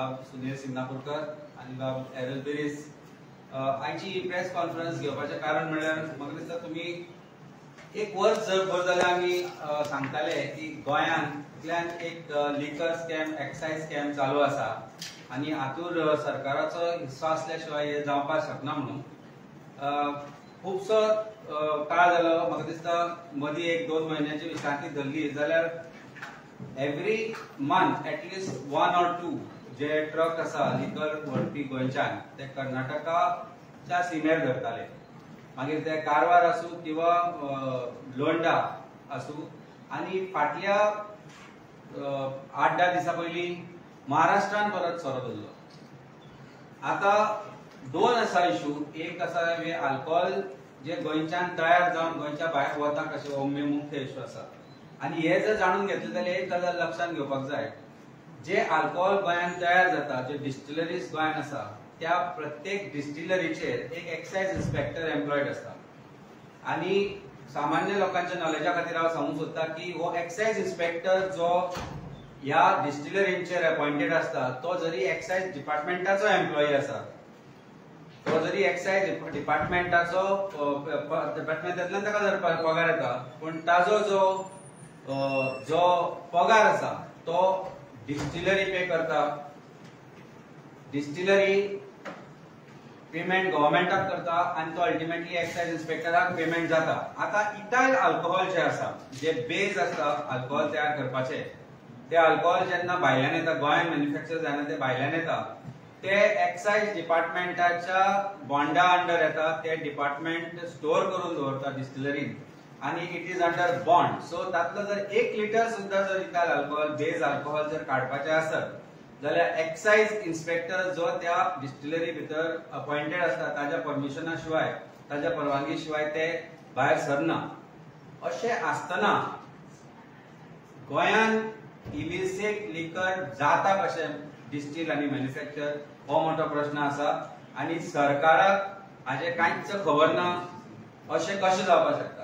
बाब सुनील सिंगनापूरकर आनी बाब एरल पिरीस. आयची ही प्रेस कॉन्फरन्स घेवपाचें कारण म्हणल्यार म्हाका दिसता तुमी एक वर्स भर जाल्यार आमी सांगताले की गोंयांतल्यान एक लिकर स्कॅम, एक्सायज स्कॅम चालू आसा आनी हातूंत सरकाराचो हिस्सो आसल्या शिवाय हें जावपाक शकना म्हणून. खुबसो काळ जालो, म्हाका दिसता मदीं एक 2 म्हयन्याची विश्रांती धरली जाल्यार every month at least 1 or 2 J truck आसा लिकर व्हरपी गोंयच्यान ते कर्नाटकाच्या सिमेर धरताले. मागीर ते कारवार आसूं किंवा लोंडा आसूं. आनी फाटल्या 8-10 दिसां पयलीं महाराष्ट्रान परत सोरो धरलो. आतां 2 आसा इशू. एक आसा अल्कोहोल जे गोंयच्यान तयार जावन गोंयच्या भायर वता कशें, हो मुख्य इशू आसा. आनी हे जर जाणून घेतले जाल्यार एक गजाल लक्षांत घेवपाक जाय, जे अल्कोहोल गोंयांत तयार जाता, जे डिस्टिलरीज गोंयांत आसा, त्या प्रत्येक डिस्टिलरीचेर एक एक्सायज इन्स्पेक्टर एम्प्लॉयड आसता. आनी सामान्य लोकांच्या नॉलेजा खातीर हांव सांगूंक सोदता की हो एक्सायज इन्स्पेक्टर जो ह्या डिस्टिलरींचेर अपॉयंटेड आसता तो जरी एक्सायज डिपार्टमेंटाचो एम्प्लॉई आसा, तो जरी एक्सायज डिपार्टमेंटाचो डिपार्टमेंटांतल्यान ताका जर पगार येता, पूण ताजो जो जो पगार आसा तो डिस्टिलरी पे करता. डिस्टिलरी पेमेंट गव्हर्मेंटाक करता आनी तो अल्टिमेटली एक्सायज इन्स्पेक्टराक पेमेंट जाता. आतां इथायल अल्कोहोल जे आसा, जे बेज आसता अल्कोहोल तयार करपाचे, ते अल्कोहोल जेन्ना भायल्यान येता, गोंयांत मॅन्युफॅक्चर जायना, ते भायल्यान येता, ते एक्सायज डिपार्टमेंटाच्या बॉन्डा अंडर येता. ते डिपार्टमेंट स्टोर करून दवरता डिस्टिलरीन आनी it is under bond. So तातलो जर 1 लिटर सुद्दां जर इथायल अल्कोहोल बेज अल्कोहोल जर काडपाचें आसत जाल्यार एक्सायज इन्स्पेक्टर जो त्या डिस्टिलरी भितर अपॉयंटेड आसता ताज्या परमिशना शिवाय, ताज्या परवानगी शिवाय ते भायर सरना. अशें आसतना गोंयांत इलिसीट लिकर जाता कशें डिस्टील आनी मॅन्युफॅक्चर, हो मोठो प्रश्न आसा. आनी सरकाराक हाजें कांयच खबर ना अशें कशें जावपाक शकता?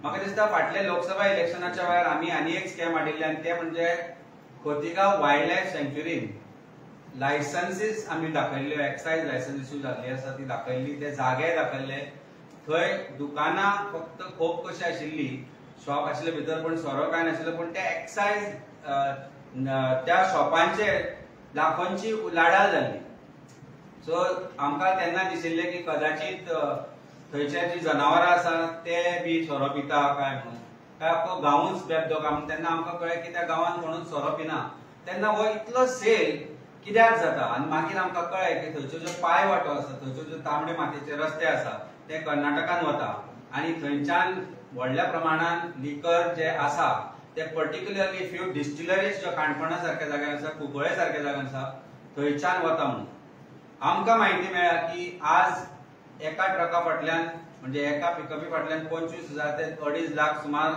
म्हाका दिसता फाटल्या लोकसभा इलेक्शनाच्या वेळार आमी आनी एक स्कॅम हाडिल्ले आनी ते म्हणजे खोतिगांव वायल्ड लायफ सँक्च्युरीन लायसन्सीस आमी दाखयल्ल्यो, एक्सायज लायसन्स इशू जाल्ली आसा ती दाखयल्ली, ते जागे दाखयल्ले. थंय दुकानां फक्त खोप कशी आशिल्ली, शॉप आशिल्ले भितर, पूण सोरो कांय नाशिल्लो, पूण ते एक्सायज त्या शॉपांचेर लाखोंची उलाढाल जाल्ली. सो आमकां तेन्ना दिशिल्लें की कदाचीत थंयचे जी जनावरां आसा ते बी सोरो पिता काय म्हणून, काय आख्खो गांवूच बेबदो काय म्हणून. तेन्ना आमकां कळ्ळें की त्या गांवांत कोणूच सोरो पिना. तेन्ना हो इतलो सेल कित्याक जाता? आनी मागीर आमकां कळ्ळें की थंयच्यो ज्यो पांय वाटो आसा, थंयच्यो ज्यो तांबडे मातयेचे रस्ते आसा ते कर्नाटकान वता आनी थंयच्यान व्हडल्या प्रमाणान लिकर जे आसा ते पर्टिक्युलरली फ्यू डिस्टिलरीज ज्यो काणकोणा सारक्या जाग्यार आसा, कुंकळे सारक्या जाग्यार आसा, थंयच्यान वता म्हणून आमकां म्हायती मेळ्ळ्या की आज एका ट्रका फाटल्यान म्हणजे एका पिकअपी फाटल्यान 25,000 ते 2.5 लाख सुमार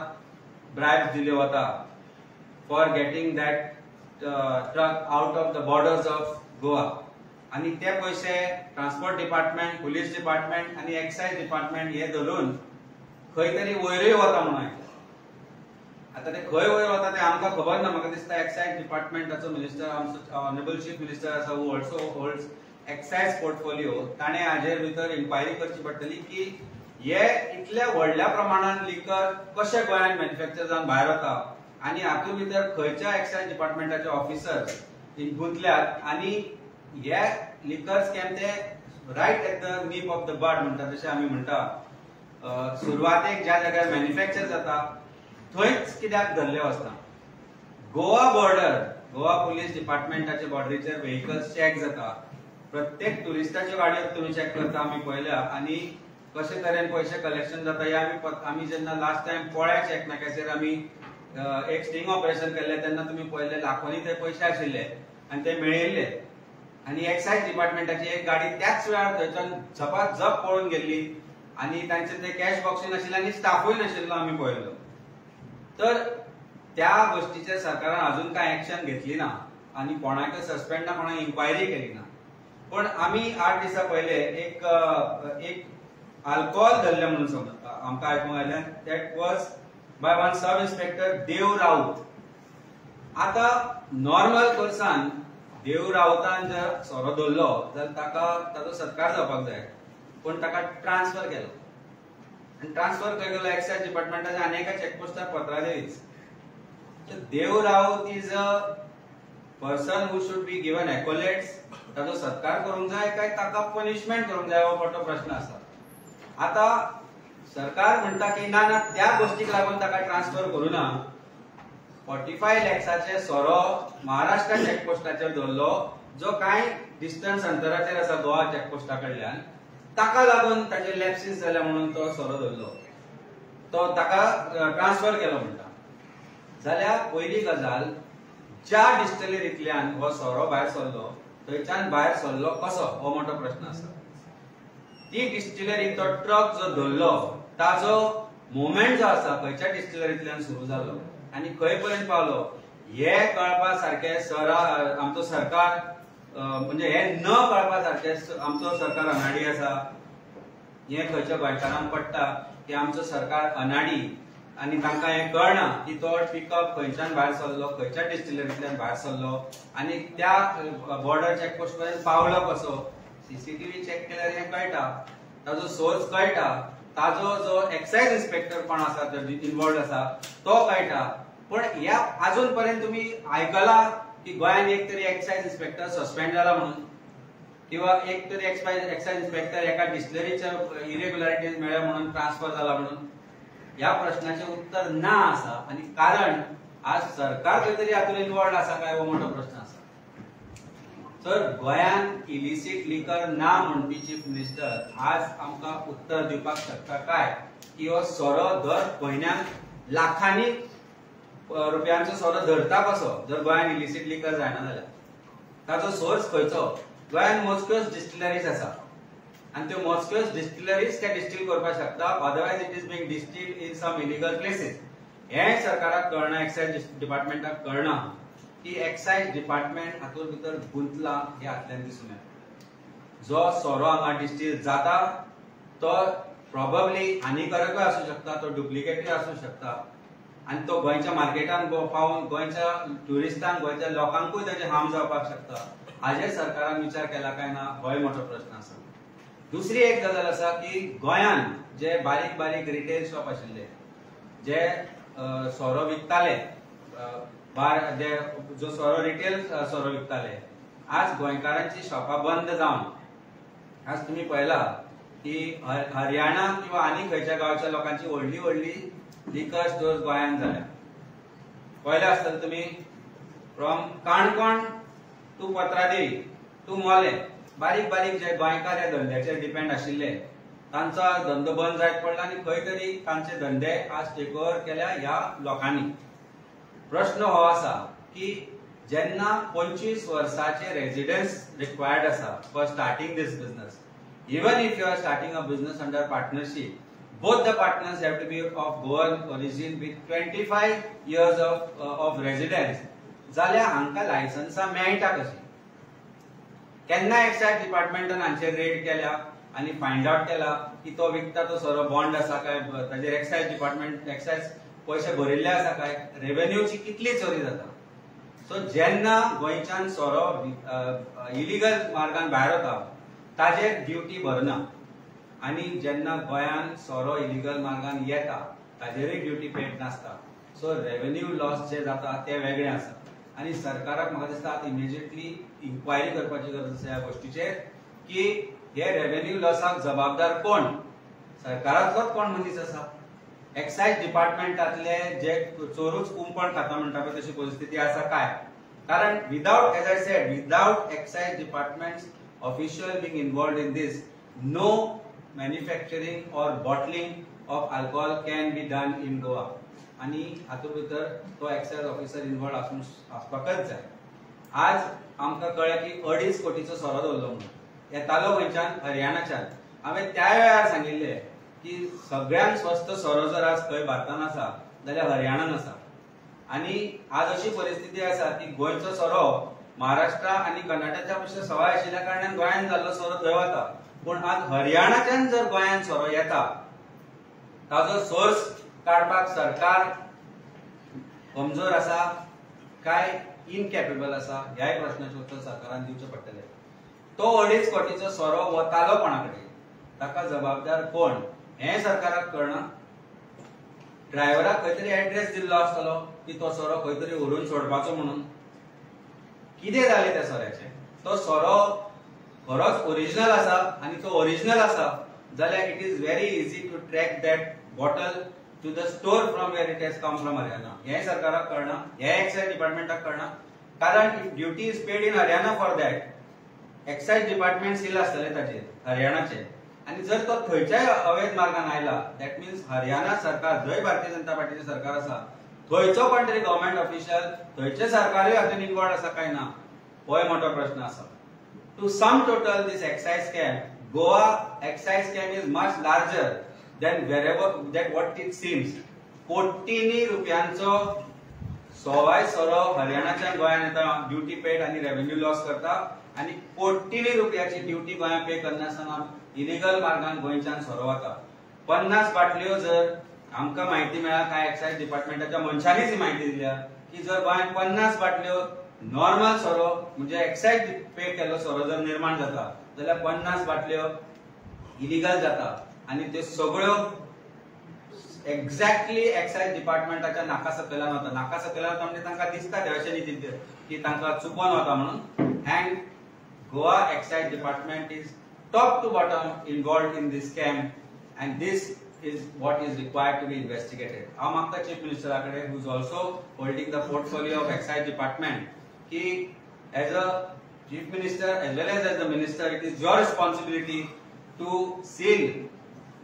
ब्रायब्स दिल्यो वता for getting that truck out of the borders of Goa. आनी ते पयशे ट्रान्सपोर्ट डिपार्टमेंट, पुलीस डिपार्टमेंट आनी एक्सायज डिपार्टमेंट हे धरून खंय तरी वयरूय वता म्हणून. आतां ते खंय वयर वता ते आमकां खबर ना. म्हाका दिसता एक्सायज डिपार्टमेंटाचो मिनिस्टर, आमचो ऑनरेबल चीफ मिनिस्टर आसा, who also holds excise portfolio, ताणें हाजेर भितर इन्क्वायरी करची पडटली की हे इतल्या व्हडल्या प्रमाणान लिकर कशें गोंयांत मॅन्युफॅक्चर जावन भायर वता आनी हातूंत भितर खंयच्या एक्सायज डिपार्टमेंटाचे ऑफिसर गुंतल्यात आनी हे लिकर स्कॅम ते right at the nip of the bud म्हणटा तशें आमी म्हणटा, सुरवातेक ज्या जाग्यार मॅन्युफॅक्चर जाता थंयच कित्याक धरले वचना. गोवा बॉर्डर, गोवा पुलीस डिपार्टमेंटाच्या बॉर्डरीचेर व्हेकल्स चॅक जाता, प्रत्येक ट्युरिस्टाच्यो गाडयो तुमी चॅक करता आमी पळयल्या. आनी कशे तरेन पयशे कलेक्शन जाता हे आमी जेन्ना लास्ट टायम पोळ्या चॅक नाक्याचेर आमी एक स्टिंग ऑपरेशन केल्लें तेन्ना तुमी पळयले लाखोंनी ते पयशे आशिल्ले आनी ते मेळिल्ले. आनी एक्सायज डिपार्टमेंटाची एक गाडी त्याच वेळार थंयच्यान झपाझप पळून गेल्ली आनी तांचे ते कॅश बॉक्सूय नाशिल्ले आनी स्टाफूय नाशिल्लो आमी पळयल्लो. तर त्या गोष्टीचेर सरकारान अजून कांय एक्शन घेतली ना आनी कोणाकय सस्पेंड ना, कोणाक इन्क्वायरी केली ना. पण आमी 8 दिसां पयले एक एक अल्कोहोल धरलें म्हणून समज आमकां आयकूंक आयलें, that was by one sub inspector Dev Raut. आतां नॉर्मल कोर्सान देव रावतान जर सोरो धरलो जाल्यार ताका ताजो सत्कार जावपाक जाय, पूण ताका ट्रान्सफर केलो आनी ट्रान्सफर खंय केलो? एक्सायज डिपार्टमेंटाच्या आनी एका चॅकपोस्टार पत्रादेवीच. Dev Raut is a person who should be given accolades, ताजो सत्कार करूंक जाय काय ताका पनिशमेंट करूंक जाय हो मोठो प्रश्न आसा. आता सरकार म्हणटा की ना ना त्या गोष्टीक लागून ताका ट्रान्सफर करूं ना. 45 लॅक्साचे सोरो महाराष्ट्र चॅकपोस्टाचेर धरलो जो कांय डिस्टन्स अंतराचेर आसा गोवा चॅकपोस्टा कडल्यान, ताका लागून ताचे लॅप्सीस जाल्या म्हणून तो सोरो धरलो, तो ताका ट्रान्सफर केलो म्हणटा. जाल्यार पयली गजाल, ज्या डिस्टिलरींतल्यान हो सोरो भायर सरलो थंयच्यान भायर सरलो कसो हो मोठो प्रश्न आसा. ती डिस्टिलरी तो ट्रक जो धरलो ताजो मुवमेंट जो आसा खंयच्या डिस्टिलरींतल्यान सुरू जालो आनी खंय पर्यंत पावलो हे कळपा सारके सरा आमचो सरकार म्हणजे हे न कळपा सारके आमचो सरकार अनाडी आसा. हे खंयच्या गोंयकारांक पडटा की आमचो सरकार अनाडी आनी तांकां हें कळना की तो पिकअप खंयच्यान भायर सरलो, खंयच्या डिस्टिलरींतल्यान भायर सरलो आनी त्या बॉर्डर चॅकपोस्ट पर्यंत पावलो कसो. सीसीटीव्ही चॅक केल्यार हें कळटा, ताजो सोर्स कळटा, ताजो जो एक्सायज इन्स्पेक्टर कोण आसा तो इन्वॉल्ड आसा तो कळटा. पण ह्या अजून पर्यंत तुम्ही आयकला की गोंयान एक तरी एक्सायज इन्स्पेक्टर सस्पेंड जाला म्हणून, किंवा एक तरी एक्सायज इन्स्पेक्टर एका डिस्टिलरीच्या इरेग्युलरिटीज मेळ्ळ्या म्हणून ट्रान्सफर जाला म्हणून? ह्या प्रश्नाचें उत्तर ना आसा. आनी कारण आज सरकार खंय तरी हातूंत इन्वॉल्ड आसा काय हो मोठो प्रश्न आसा. तर गोंयान इलिसीट लिकर ना म्हणपी चीफ मिनिस्टर आज आमकां उत्तर दिवपाक शकता काय की हो सोरो दर म्हयन्याक लाखांनी रुपयांचो सोरो धरता कसो जर गोंयान इलिसीट लिकर जायना जाल्यार? ताजो सोर्स खंयचो? गोंयान मोजक्योच डिस्टिलरीज आसा आनी त्यो मोजक्योच डिस्टिलरीज ते डिस्टील करपाक शकता, otherwise it is being distilled in some illegal places. हें सरकाराक कळना, एक्सायज डिपार्टमेंटाक कळना की एक्सायज डिपार्टमेंट हातूंत भितर गुंतला हे हातल्यान दिसून येता. जो सोरो हांगा डिस्टील जाता तो प्रॉबब्ली हानिकारकूय आसूं शकता, तो डुप्लिकेटूय आसूं शकता आनी तो गोंयच्या मार्केटान पावून गोंयच्या ट्युरिस्टांक, गोंयच्या लोकांकूय ताचे हार्म जावपाक शकता. हाजेर सरकारान विचार केला काय ना होय मोठो प्रश्न आसा. दुसरी एक गजाल आसा की गोंयान जे बारीक बारीक रिटेल शॉप आशिल्ले जे सोरो विकताले, बार जे जो सोरो रिटेल सोरो विकताले, आज गोंयकारांची शॉपां बंद जावन आज तुमी पळयला की हरियाणा किंवा आनी खंयच्या गांवच्या लोकांची व्हडली व्हडली लिकर स्टोर्स गोंयांत जाल्या. पळयले आसतले तुमी, from Canacona to Patradevi to Mollem बारीक बारीक जे गोंयकार ह्या धंद्याचेर डिपेंड आशिल्ले तांचो आज धंदो बंद जायत पडला आनी खंय तरी तांचे धंदे आज टेक ओवर केल्या ह्या लोकांनी. प्रश्न हो आसा की जेन्ना 25 वर्साचे रेजिडन्स रिक्वायर्ड आसा for starting this business, even if you are starting a business under partnership, both the partners have to be of Goan origin with 25 years of residence, जाल्यार हांकां लायसन्सां मेळटा कशीं? केन्ना एक्सायज डिपार्टमेंटान हांचेर रेड केल्या आनी फायंड आवट केला की तो विकता तो सोरो बॉन्ड आसा काय, ताजेर एक्सायज डिपार्टमेंट एक्सायज पयशे भरिल्ले आसा काय, रेव्हेन्यूची कितली चोरी जाता. सो जेन्ना गोंयच्यान सोरो इलिगल मार्गान भायर वता ताजेर ड्युटी भरना आनी जेन्ना गोंयान सोरो इलिगल मार्गान येता ताजेरूय ड्युटी पेड नासता. सो रेव्हेन्यू लॉस जे जाता ते वेगळे आसा आनी सरकाराक म्हाका दिसता आतां इमिजिएटली इन्क्वायरी करपाची गरज आसा ह्या गोश्टीचेर की हे रेव्हेन्यू लॉसाक जबाबदार कोण, सरकारांतलोच कोण मनीस आसा, एक्सायज डिपार्टमेंटांतले जे चोरूच कुंपण खाता म्हणटा पळय तशी परिस्थिती आसा काय? कारण without, as I said, without excise department official being involved in this, no manufacturing or bottling of alcohol can be done in Goa. आनी हातूंत भितर तो एक्सायज ऑफिसर इन्वॉल्व आसपाकच जाय. आज आमकां कळ्ळें की 2.5 कोटीचो सोरो दवरलो म्हणून, येतालो खंयच्यान? हरियाणाच्यान. हांवें त्या वेळार सांगिल्लें की सगळ्यांत स्वस्त सोरो जर आज खंय भारतान आसा जाल्यार हरियाणान आसा. आनी आज अशी परिस्थिती आसा की गोंयचो सोरो महाराष्ट्र आनी कर्नाटकच्या पेक्षा सवाय आशिल्ल्या कारणान गोंयांत जाल्लो सोरो थंय वता, पूण आज हरियाणाच्यान जर गोंयांत सोरो येता ताजो सोर्स काडपाक सरकार कमजोर आसा काय इनकॅपेबल आसा ह्याय प्रश्नाचें उत्तर सरकारान दिवचें पडटलें. तो 2.5 कोटीचो सोरो वतालो कोणा कडेन, ताका जबाबदार कोण हें सरकाराक कळना. ड्रायव्हराक खंय तरी एड्रेस दिल्लो आसतलो की तो सोरो खंय तरी व्हरून सोडपाचो म्हणून. कितें जालें त्या सोऱ्याचें? तो सोरो खरोच ओरिजिनल आसा आनी तो ओरिजिनल आसा जाल्यार it is very easy to track that bottle to the store from where it has come from Haryana. हें सरकाराक कळना, हें एक्सायज डिपार्टमेंटाक कळना. कारण if duty is paid in Haryana for that, excise department seal आसतलें ताचेर हरियाणाचें, आनी जर तो थंयच्याय अवैध मार्गान आयला that means Haryana सरकार, जंय भारतीय जनता पार्टीचें सरकार आसा थंयचो कोण तरी गव्हर्मेंट ऑफिशियल, थंयचें सरकारूय हातूंत इन्वॉल्व आसा काय ना, होय मोठो प्रश्न आसा. To sum total this excise scam, Goa excise scam is much larger than wherever that what it seems. कोटींनी रुपयांचो सवाय सोरो हरियाणाच्यान गोंयांत येता, ड्युटी पेड आनी रेव्हेन्यू लॉस करता, आनी कोटींनी रुपयाची ड्युटी गोंयांत पे करनासतना इलिगल मार्गान गोंयच्यान सोरो वता. 50 बाटल्यो जर आमकां म्हायती मेळ्ळा, कांय एक्सायज डिपार्टमेंटाच्या मनशांनीच ही म्हायती दिल्या की जर गोंयांत 50 बाटल्यो नॉर्मल सोरो म्हणजे एक्सायज पे केल्लो सोरो जर निर्माण जाता जाल्यार 50 बाटल्यो इलिगल जाता, आनी त्यो सगळ्यो एक्झॅक्टली एक्सायज डिपार्टमेंटाच्या नाका सकयल्यान वता. नाका सकयल्यान वता म्हणजे तांकां दिसता ते अशें न्ही की तांकां चुकोन वता म्हणून. And Goa excise department is top to bottom involved in this scam, and this is what is required to be investigated. हांव मागता चीफ मिनिस्टरा कडेन, who is also holding the portfolio of excise department, की as a chief minister as well as a minister, it is your responsibility to seal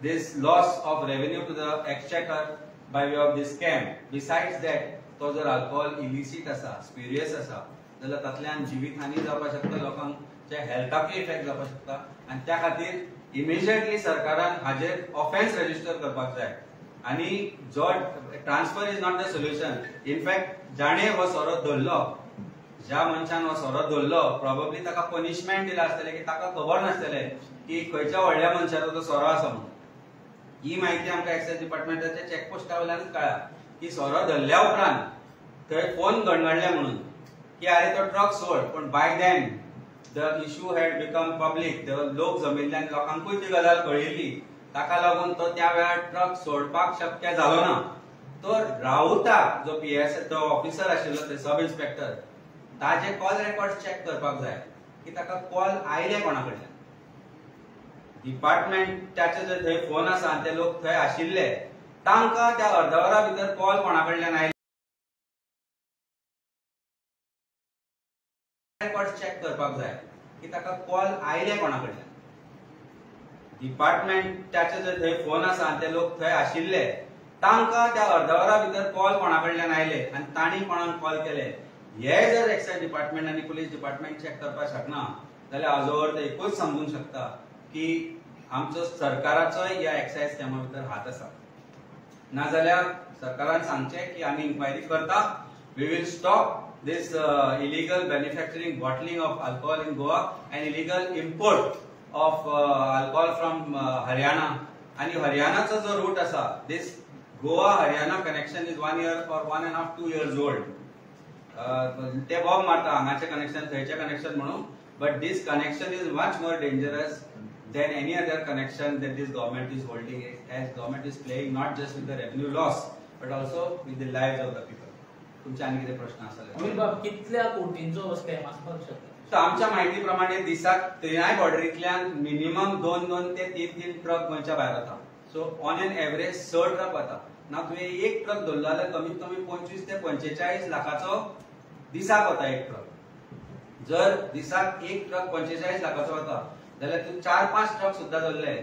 this loss of revenue to the exchequer by way of this scam. Besides that, तो जर alcohol illicit आसा, स्पिरियस आसा जाल्यार तातल्यान जिवीत हानी जावपाक शकता, लोकांच्या हेल्थाकूय इफेक्ट जावपाक शकता, आनी त्या खातीर इमिजिएटली सरकारान हाजेर ऑफेन्स रजिस्टर करपाक जाय. आनी जो transfer is not the solution. In fact जाणें हो सोरो धरलो, ज्या मनशान हो सोरो धरलो, प्रॉबेबली ताका पनिशमेंट दिला आसतलें की ताका खबर नासतलें की खंयच्या व्हडल्या मनशाचो तो सोरो आसा म्हणून. ही म्हायती आमकां एक्सायज डिपार्टमेंटाच्या चॅकपोस्टा वयल्यानच कळ्ळा की सोरो धरल्या उपरांत थंय फोन गणगणले म्हणून की अरे तो ट्रक सोड, पूण by then the issue had become public. लोक जमिल्ल्यान लोकांकूय ती गजाल कळिल्ली, ताका लागून तो त्या वेळार ट्रक सोडपाक शक्य जालो ना. तो राऊताक जो पीएस तो ऑफिसर आशिल्लो, ते सब इन्स्पेक्टर, ताजे कॉल रेकॉर्ड चॅक करपाक जाय की ताका कॉल आयले कोणा कडल्यान. डिपार्टमेंटाचे जर थंय फोन आसा आनी ते लोक थंय आशिल्ले, तांकां त्या अर्द वरा भितर कॉल कोणा कडल्यान आयले रेकॉर्ड चॅक करपाक जाय की ताका कॉल आयले कोणा कडल्यान. डिपार्टमेंटाचे जर थंय फोन आसा आनी ते लोक थंय आशिल्ले, तांकां त्या अर्द वरा भितर कॉल कोणा कडल्यान आयले आनी तांणी कोणाक कॉल केले हे जर एक्सायज डिपार्टमेंट आनी पुलीस डिपार्टमेंट चॅक करपाक शकना जाल्यार हाजो अर्थ एकूच समजूंक शकता की आमचो सरकाराचोय ह्या एक्सायज स्कॅमा भितर हात आसा. नाजाल्यार सरकारान सांगचें की आमी इन्क्वायरी करता, we will stop this illegal manufacturing, bottling of alcohol in Goa and illegal import of alcohol from Haryana. आनी हरियाणाचो जो रूट आसा, this Goa Haryana connection is 1 year or 1.5 2 years old. ते बॉम्ब मारता हांगाचें कनेक्शन थंयचें connection म्हणून, but this connection is much more dangerous than any other connection that this government is holding, as government is playing not just with the revenue loss but also with the lives of the people. तुमचे आनी कितें प्रश्न आसा? कितल्या कोटींचो scam आसपाक शकता? So आमच्या म्हायती प्रमाणे दिसाक तिनाय बॉर्डरींतल्यान मिनिमम 2-2 ते 3-3 ट्रक गोंयच्या भायर वता. So on an average 6 truck वता. ना तुवें एक ट्रक धरलो जाल्यार कमीत कमी 25 ते 45 लाखाचो दिसाक वता एक ट्रक. जर दिसाक एक ट्रक 45 लाखाचो वता जाल्यार तूं 4-5 ट्रक सुद्दां धरले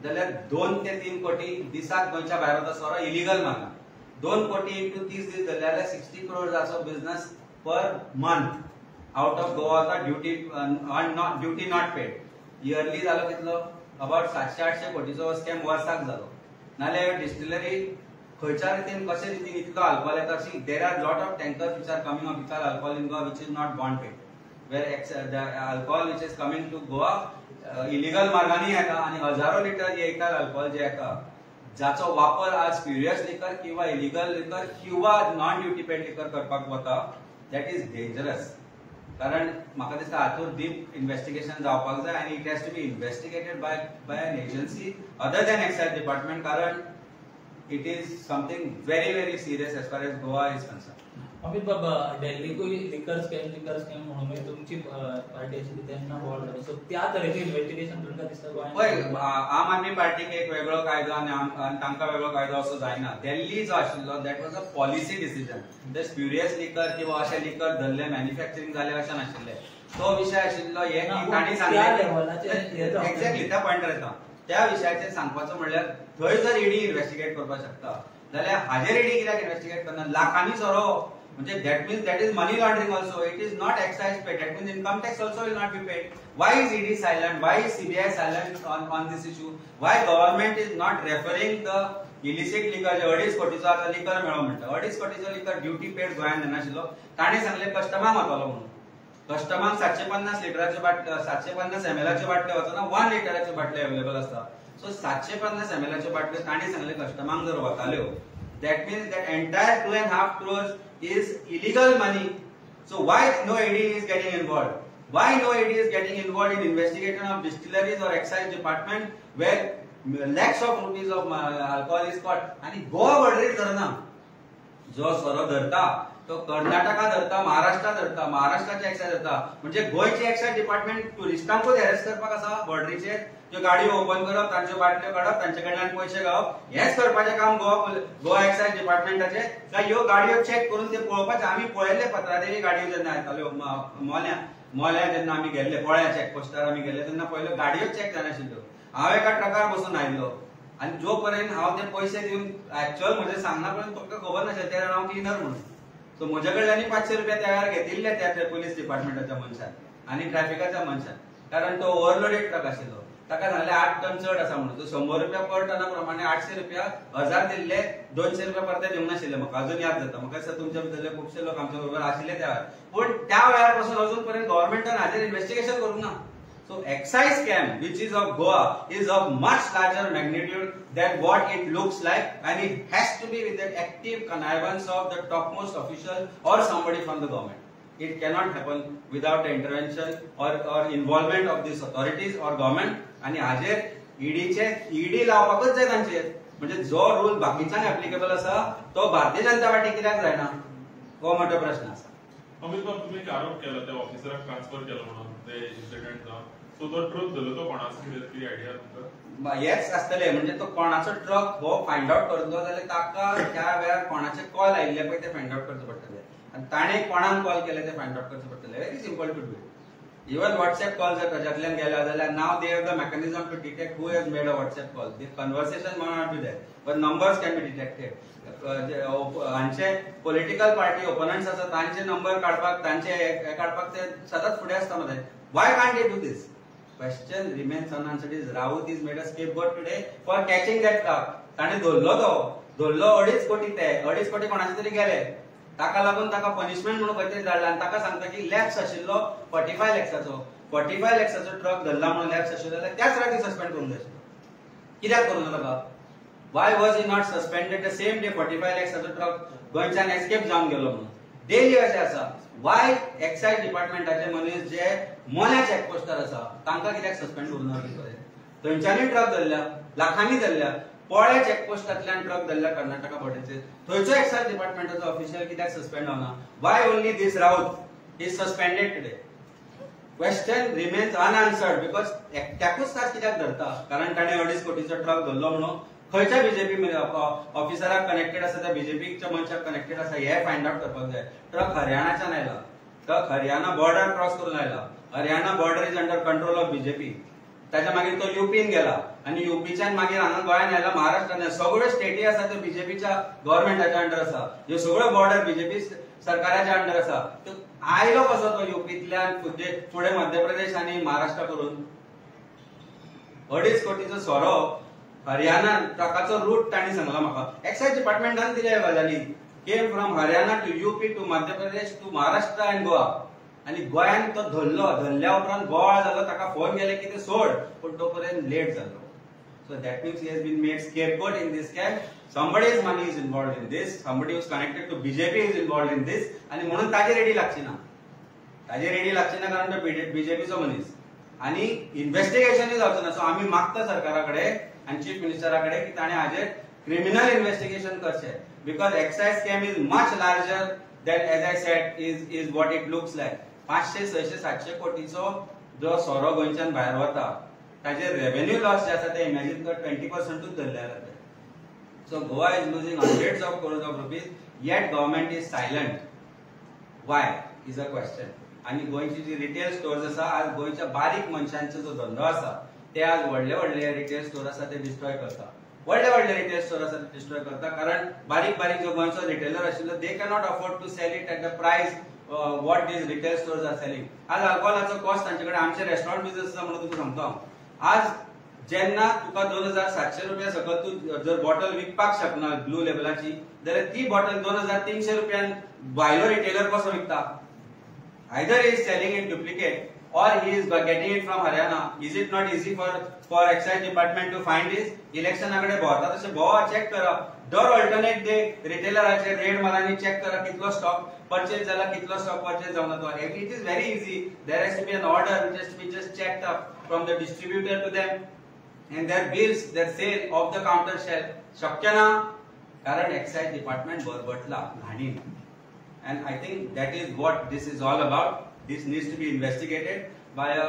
जाल्यार 2 ते 3 कोटी दिसाक गोंयच्या भायर वता सोरो इलिगल मार्गान. 2 कोटी इंटू 30 दीस धरले जाल्यार 60 करोडाचो business per month out of Goa वता, ड्युटी not paid. Yearly जालो कितलो? अबाउट 700-800 कोटीचो स्कॅम वर्साक जालो. नाल्यार डिस्टिलरी खंयच्या रितीन कशे रितीन इतलो अल्कोहोल येता? See, there are lot of tankers which are coming of illegal alcohol in Goa which is not bond paid, where the alcohol which is coming to Goa illegal मार्गांनी येता आनी हजारो लिटर हे इलिगल अल्कोहोल जे येता जाचो वापर आज स्प्युरियस liquor किंवा इलिगल लिकर किंवा नॉन ड्युटी पेड लिकर करपाक वता. That is dangerous. कारण म्हाका दिसता हातूंत डीप इन्व्हेस्टिगेशन जावपाक जाय आनी it has to be investigated by an agency other than excise department, कारण it is something very very serious as far as Goa is concern. Amit बाबा, दिल्लीकूय लिकर स्कॅम म्हणून तुमची पार्टी आशिल्ली तेन्ना बोवाळ जालो, सो त्या तरेचें इन्व्हेस्टिगेशन तुमकां दिसता गोंयांत? पळय, आम आदमी पार्टीक एक वेगळो कायदो आनी तांकां वेगळो कायदो असो जायना. दिल्ली जो आशिल्लो that was a policy decision. ते स्प्युरियस लिकर किंवा अशें लिकर धरले मॅन्युफॅक्चरींग जालें अशें नाशिल्लें. तो विशय आशिल्लो हे की तांणी सांगलें एक्झॅक्टली त्या पॉयंटार येता. त्या विशयाचेर सांगपाचो म्हणल्यार थंय जर ईडी इन्व्हेस्टिगेट करपाक शकता जाल्यार हाजेर ईडी कित्याक इन्व्हेस्टिगेट करना? लाखांनी सोरो म्हणजे that means that is money laundering also. It is not excise paid. That means income tax also will not be paid. Why is ED silent? Why is CBI silent on this issue? Why government is not referring the illicit liquor? जे 2.5 कोटीचो आतां liquor मेळो म्हणटा, 2.5 कोटीचो liquor duty पेड गोंयांत येनाशिल्लो. ताणें सांगलें कस्टमाक वतलो म्हणून. कस्टमाक 750 लिटराच्यो बाटल्यो, 750 ml बाटल्यो वचना, 1 लिटराच्यो बाटल्यो अवेलेबल आसता. सो 750 ml बाटल्यो ताणें सांगलें कस्टमाक जर वताल्यो, that means that entire 2.5 crores is illegal money. So why no ED is getting involved? Why no ED is getting involved in investigation of distilleries or excise department where lakhs of rupees of alcohol is caught? आणि गोवा बॉर्डरीर धरना, जो सोरो धरता तो कर्नाटका धरता, महाराष्ट्रा धरता, महाराष्ट्राचे excise धरता. म्हणजे गोंयचे एक्सायज डिपार्टमेंट ट्युरिस्टांकूच अरेस्ट करपाक आसा बॉर्डरीचेर. त्यो गाडयो ओपन करप, तांच्यो बाटल्यो काडप, तांचे कडल्यान पयशे घेवप, हेंच करपाचें काम गोवा एक्सायज डिपार्टमेंटाचें. काय ह्यो गाडयो चॅक करून ते पळोवपाचें? आमी पळयल्ले पत्रादेवी गाडयो जेन्ना येताल्यो मोल्या जेन्ना आमी गेल्ले पोळ्या चॅकपोस्टार आमी गेल्ले तेन्ना पळयल्यो गाडयो चॅक जायनाशिल्ल्यो. हांव एका ट्रकार बसून आयिल्लो आनी जो पर्यंत हांव ते पयशे दिवन एक्चुअल म्हजें सांगना पर्यंत तुमकां खबर नाशिल्लें त्या हांव क्लिनर म्हणून. सो म्हज्या कडल्यान 500 रुपया त्या वेळार घेतिल्ले त्या पोलीस डिपार्टमेंटाच्या मनशान आनी ट्रॅफिकाच्या मनशान, कारण तो ओवरलोडेड ट्रक आशिल्लो. ताका सांगलें 8 टन चड आसा म्हणून. तो 100 रुपया पर टना प्रमाणे 800 रुपया 1000 दिल्ले, 200 रुपया परते दिवंक नाशिल्ले. म्हाका अजून याद जाता, म्हाका दिसता तुमच्या भितरले खुबशे लोक आमच्या बरोबर आशिल्ले त्या वेळार. पूण त्या वेळार पासून अजून पर्यंत गव्हर्मेंटान हाजेर इन्व्हेस्टिगेशन करूंक ना. So excise scam which is of Goa is of much larger magnitude than what it looks like and it has to be with the active connivance of the topmost official or somebody from the government. It cannot happen without the intervention or involvement of these authorities or government. आणि हाजेर ईडीचे ED लावपाकच जाय तांचेर. म्हणजे जो rule बाकीच्यांक applicable आसा तो Bharatiya Janata party कित्याक जायना, हो मोठो प्रश्न आसा. अमित बाब, तुम्ही एक आरोप केला त्या ऑफिसराक ट्रान्सफर केलो म्हणून ते इन्सिडेंट जावन, सो तो ट्रूथ जालो तो कोणाचो कितें आयडिया तुमकां? हेच आसतले म्हणजे तो कोणाचो ट्रक हो फायंड आवट करतलो जाल्यार ताका त्या वेळार कोणाचे कॉल आयिल्ले पळय ते फायंड आवट करचे पडटले आनी ताणें कोणाक कॉल केले ते फायंड आवट करचे पडटले. Very simple to do. Even WhatsApp call जर ताच्यातल्यान गेला जाल्यार now they have the mechanism to detect who has made a WhatsApp call. The conversation may not be there but numbers can be detected. हांचे political party ओपोनंट्स आसा तांचे number काडपाक, तांचे हे काडपाक ते सदांच फुडें आसता मदीं. Why can't they do this? Question remains unanswered. Is Raut is made a scapegoat today for catching that truck. ताणें धरलो, तो धरलो 2.5 कोटी, ते 2.5 कोटी कोणाचे तरी गेले. ताका लागून ताका पनिशमेंट म्हणून खंय तरी धाडला आनी ताका सांगता की लॅप्स आशिल्लो 45 लॅक्साचो, 45 लॅक्साचो ट्रक धरला म्हणून लॅप्स आशिल्लो जाल्यार त्याच राती सस्पेंड करूंक जाय आशिल्लो. कित्याक करूंक ना ताका? Why was he not suspended the same day 45 लॅक्साचो truck गोंयच्यान एस्केप जावन गेलो म्हणून? डेली अशें आसा. वाय एक्सायज डिपार्टमेंटाचे मनीस जे मोन्या चॅकपोस्टार आसा तांकां कित्याक सस्पेंड करूंक ना? थंयच्यानूय ट्रक धरल्या, लाखांनी धरल्या. पोळ्या चॅकपोस्टांतल्यान ट्रक धरल्या कर्नाटका बॉर्डरीचेर, थंयचो एक्सायज डिपार्टमेंटाचो ऑफिशियल कित्याक सस्पेंड जावना? Why only this Raut is suspended today? Question remains unanswered because एकट्याकूच तास कित्याक धरता? कारण ताणें 2.5 कोटीचो ट्रक धरलो म्हणून खंयच्या बीजेपी ऑफिसराक कनेक्टेड आसा, त्या बीजेपीच्या मनशाक कनेक्टेड आसा हे फायंड आवट करपाक जाय. ट्रक हरियाणाच्यान आयला, ट्रक हरियाणा बॉर्डर क्रॉस करून आयला. Haryana border is under control of BJP. ताच्या मागीर तो युपीन गेला आनी युपीच्यान मागीर हांगा गोंयान आयला, महाराष्ट्रान. सगळ्यो स्टेटी आसा त्यो बीजेपीच्या गव्हर्मेंटाच्या अंडर आसा, ह्यो सगळ्यो बॉर्डर बीजेपी सरकाराच्या अंडर आसा. तो आयलो कसो तो युपींतल्यान फुडें मध्य प्रदेश आनी महाराष्ट्र करून? 2.5 कोटीचो सोरो हरियाणा ट्रकाचो रूट तांणी सांगला म्हाका. एक्सायज डिपार्टमेंटान दिल्या गजाली. Came from Haryana to UP to Madhya Pradesh to Maharashtra and Goa. आनी गोंयान तो धरलो, धरल्या उपरांत बोवाळ जालो, ताका फोन गेले की ते सोड, पूण तो पर्यंत लेट जालो. So that means he has been made scapegoat in this scam. Somebody's money is involved in this, somebody who is connected to BJP is involved in this. आणि म्हणून ताजे रेडी लागची ना, ताजे रेडी लागची ना, कारण तो बीजेपीचो मनीस आणि इन्व्हेस्टिगेशनूय जावचो ना. सो आमी मागता सरकारा कडेन आनी चीफ मिनिस्टरा कडेन की ताणें हाजेर क्रिमिनल इन्व्हेस्टिगेशन करचें, because excise scam is much larger than, as I said, is what it looks like. 500, 600, 700 कोटीचो जो सोरो गोंयच्यान भायर वता ताजेर रेव्हेन्यू लॉस जे आसा ते इमॅजीन कर, 20% धरले जाल्यार. So Goa is losing hundreds of crores of rupees, yet government is silent. Why is a question. आनी गोंयची जी रिटेल स्टोर्स आसा, आज गोंयच्या बारीक मनशांचो जो धंदो आसा ते आज व्हडले व्हडले रिटेल स्टोर आसा ते डिस्ट्रॉय करता, व्हडले व्हडले रिटेल स्टोर आसा ते डिस्ट्रॉय करता, कारण बारीक बारीक जो गोंयचो रिटेलर आशिल्लो they cannot afford to sell it at the price what these retail stores are selling. आज अल्कोहोलाचो कॉस्ट तांचे कडेन, आमचे रेस्टॉरंट बिझनस आसा म्हणून तुमकां सांगता हांव, आज जेन्ना तुका 2700 रुपया सकल तूं जर बॉटल विकपाक शकना ब्लू लेबलाची, जाल्यार ती बॉटल 2300 रुपयान भायलो रिटेलर कसो विकता? Either he is selling in duplicate or he is getting it from Haryana. Is it not easy for excise department to find this? इलेक्शना कडेन भोंवता तशें भोंवा, चॅक करा, दर ऑल्टरनेट डे रिटेलराचे रेड मारांनी चॅक करा कितलो स्टॉक परचेज जाला, कितलो स्टॉक परचेज जावना तो. It is very easy. There has to be an order which has to be just checked up from the distributor to them and their bills, their sale off the counter shelf. शक्य ना, कारण excise department बरबटला घाणीन. And I think that is what this is all about. This needs to be investigated by a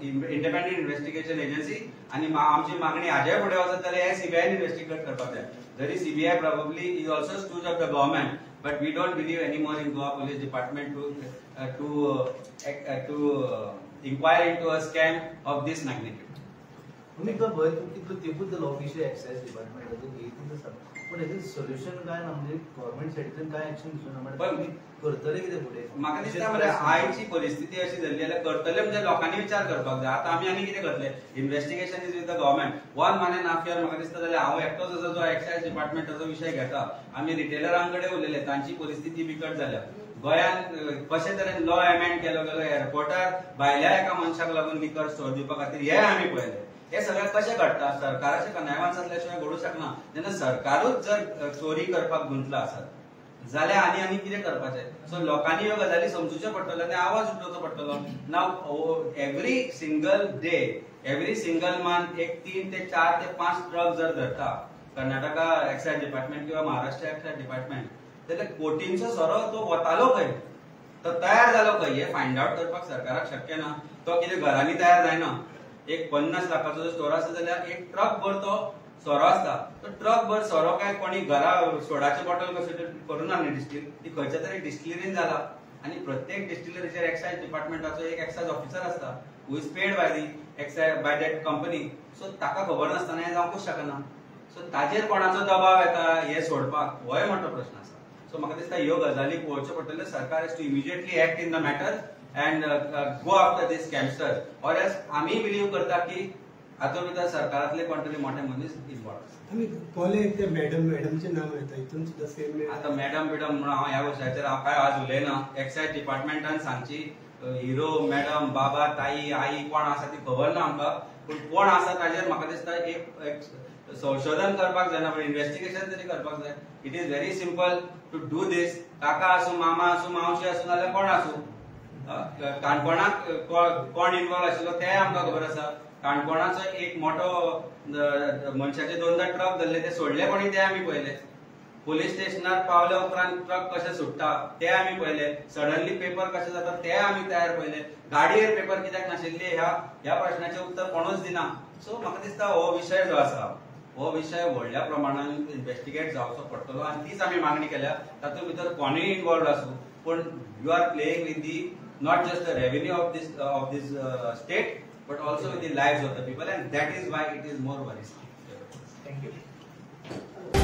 independent investigation agency. आणि आमची मागणी हाजे फुडें वचत जाल्यार हे सीबीआयन इन्व्हेस्टिगेट करपाक जाय. जरी CBI probably is also stooge of the government, but we don't believe any more in Goa police department to inquire into a scam of this magnitude. तुमी भंय कितलो तेंपूच जालो विशय एक्सायज डिपार्टमेंटाचो घेयतच आसा, पूण हेजें सोल्युशन काय ना, म्हणजे गव्हर्मेंट सायडींतल्यान काय एक्शन दिसून ना, तुमी करतले कितें फुडें? म्हाका दिसता म्हणजे आयची परिस्थिती अशी जाल्ली जाल्यार करतले म्हणजे लोकांनी विचार करपाक जाय. आतां आमी आनी कितें करतले? Investigation is with the government. 1 month and half year म्हाका दिसता जाल्यार हांव एकटोच आसा जो एक्सायज डिपार्टमेंटाचो विशय घेता. आमी रिटेलरां कडेन उलयले, तांची परिस्थिती बिकट जाल्या. गोंयांत कशे तरेन लॉ अमेंड केलो गेलो एअरपोर्टार भायल्या एका मनशाक लागून लिकर स्टोर दिवपा खातीर, हे आमी पळयलें. हे सगळें कशें घडटा? सरकाराचे कन्यावान जातल्या शिवाय घडूंक शकना. जेन्ना सरकारूच जर चोरी करपाक गुंतला आसत जाल्यार आनी आनी कितें करपाचें? सो लोकांनी ह्यो गजाली समजुच्यो पडटल्यो आनी आवाज उठोवचो पडटलो. Now every single day, every single month एक 3 ते 4 ते 5 ट्रक जर धरता कर्नाटका एक्सायज डिपार्टमेंट किंवा महाराष्ट्र एक्सायज डिपार्टमेंट, जाल्यार कोटींचो सोरो तो वतालो खंय, तो तयार जालो खंय, हें फायंड आवट करपाक सरकाराक शक्य ना. तो कितें घरांनी तयार जायना. एक 50 लाखाचो जर स्टोर आसा जाल्यार एक ट्रक भर तो सोरो आसता. तो ट्रक भर सोरो काय कोणी घरा सोडाचे बॉटल कशें करूना न्ही डिस्टील, ती खंयच्या तरी डिस्टिलरीन जाला. आनी प्रत्येक डिस्टिलरीचेर एक्सायज डिपार्टमेंटाचो एक एक्सायज ऑफिसर आसता who is paid by the excise by that company. So ताका खबर नासतना हें जावंकूच शकना. सो ताजेर कोणाचो दबाव येता हें सोडपाक, होय मोठो प्रश्न आसा. सो म्हाका दिसता ह्यो गजाली पळोवच्यो पडटल्यो. सरकार has to immediately act in the matter and go after this scamsters. Or else आमी बिलीव करता की हातूंत भितर सरकारांतले कोण तरी मोठे मनीस इन्वॉल्व आसा. आमी कॉलेज ते मॅडम मॅडमचें नांव येता हितून सुद्दां सेम. आतां मॅडम बिडम म्हणून हांव ह्या विशयाचेर हांव काय आज उलयना. एक्सायज डिपार्टमेंटान सांगची हिरो मॅडम बाबा ताई आई कोण आसा ती खबर ना आमकां, पूण कोण आसा ताजेर म्हाका दिसता एक संशोधन करपाक जायना, पण इन्व्हेस्टिगेशन तरी करपाक जाय. It is very simple to do this. काका आसूं, मामा आसूं, मावशी आसूं, नाजाल्यार कोण आसूं, काणकोणाक कोण इन्वॉल्व आशिल्लो तेंय आमकां खबर आसा. काणकोणाचो एक मोठो मनशाचे 2 ट्रक धरले, ते सोडले कोणी ते आमी पळयले. पोलीस स्टेशनार पावल्या उपरांत ट्रक कशे सुट्टा ते आमी पळयले. सडनली पेपर कशे जाता ते आमी तयार पळयले. गाडयेर पेपर कित्याक नाशिल्ले ह्या प्रश्नाचें उत्तर कोणूच दिना. सो म्हाका दिसता हो विशय जो आसा हो विशय व्हडल्या प्रमाणान इन्व्हेस्टिगेट जावचो पडटलो आनी तीच आमी मागणी केल्या. तातूंत भितर कोणूय इन्वॉल्व आसूं, पूण you are playing with the not just the revenue of this state, but also with the lives of the people, and that is why it is more worrisome. Thank you.